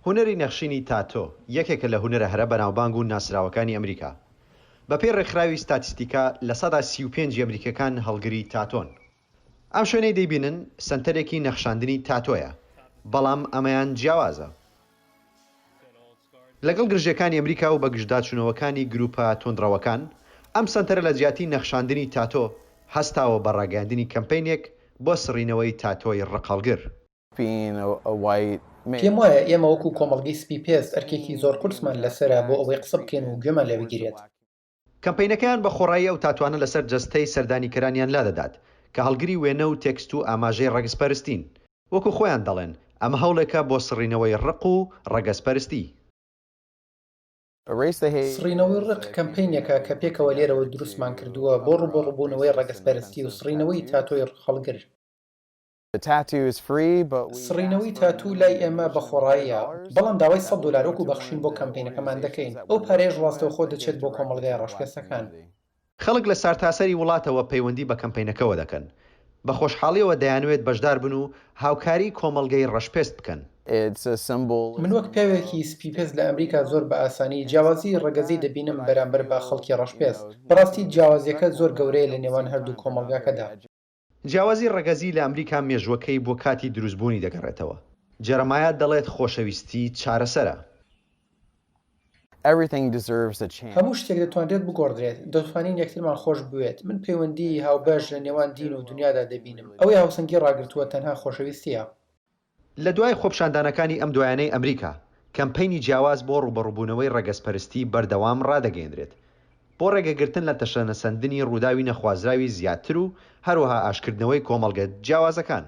هونەری نەخشینی تاتۆ یەکێکە لە هونەرە هەرە بەناوبانگ و ناسراوەکانی ئەمریکا. بەپێی ڕێکخراوی ستاتیستیکا 35% ی ئەمریکییەکان هەڵگری تاتۆن. ئەم شوێنەی دەیبینن سەنتەرێکی نەخشاندنی تاتۆیە، بەڵام ئەمەیان جیاوازە. لەگەڵ گرژییەکانی ئەمریکا و بەگژداچوونەوەکانی گرووپە توندڕەوەکان، ئەم سەنتەرە لە جیاتی نەخشاندنی تاتۆ هەستاوە بە ڕاگەیاندنی کەمپەینێک بۆ سڕینەوەی تاتۆی ڕقهەڵگر. پێم وایە ئێمە وەکو کۆمەڵگەی سپی پێست ئەرکێکی زۆر قورسمان لەسەرە بۆ ئەوەی قسە بکەین و گوێمان لێ بگیرێت. کەمپەینەکەیان بە خۆڕایی ئەو تاتوانە لەسەر جەستەی سەردانیکەرانیان لادەدات کە هەڵگری وێنە و تێکست و ئاماژەی ڕەگزپەرستین. وەکو خۆیان دەڵێن ئەمە هەوڵێکە بۆ سڕینەوەی ڕق و ڕەگەزپەرستی. سڕینەوەی ڕق کەمپەینێکە کە پێکەوە لێرەوە دروستمان کردووە بۆ ڕووبەڕووبوونەوەی ڕەگەزپەرستی و سڕینەوەی تاتۆی ڕقهەڵگر. سڕینەوەی تاتوو لای ئێمە بە خۆڕاییە، بەڵام داوای 100 دۆلار وەکو بەخشین بۆ کەمپەینەکەمان دەکەین، ئەو پارەیەش ڕاستەوخۆ دەچێت بۆ کۆمەڵگای ڕەشپێستەکان. خەڵک لە سەرتاسەری وڵاتەوە پەیوەندی بە کەمپەینەکەوە دەکەن، بە خۆشحاڵیەوە دەیانەوێت بەشدار بن و هاوکاری کۆمەڵگەی ڕەشپێست بکەن. من وەک پیاوێکی سپیپێست لە ئەمریکا زۆر بە ئاسانی جیاوازیی ڕەگەزی دەبینم بەرامبەر بە خەڵکی ڕەشپێست. بەڕاستی جیاوازییەکە زۆر گەورەیە لە نێوان هەردوو کۆمەڵگاکەدا. جیاوازی ڕەگەزی لە ئەمریکا مێژووەکەی بۆ کاتی دروستبوونی دەگەڕێتەوە. جێرەمایا دەڵێت خۆشەویستی چارەسەرە. هەموو شتێک دەتوانرێت بگۆڕدرێت، دەتوانین یەکترمان خۆش بوێت، من پەیوەندیی هاوبەش لە نێوان دین و دونیادا دەبینم، ئەوەی هاوسەنگی ڕاگرتووە تەنها خۆشەویستییە. لە دوای خۆپیشاندانەکانی ئەم دوایانەی ئەمریکا، کەمپەینی جیاواز بۆ ڕووبەڕووبوونەوەی ڕەگەزپەرستی بەردەوام ڕادەگەیەنرێت، بۆ ڕێگەگرتن لە تەشەنەسەندنی ڕووداوی نەخوازراوی زیاتر و هەروەها ئاشکردنەوەی کۆمەڵگە جیاوازەکان.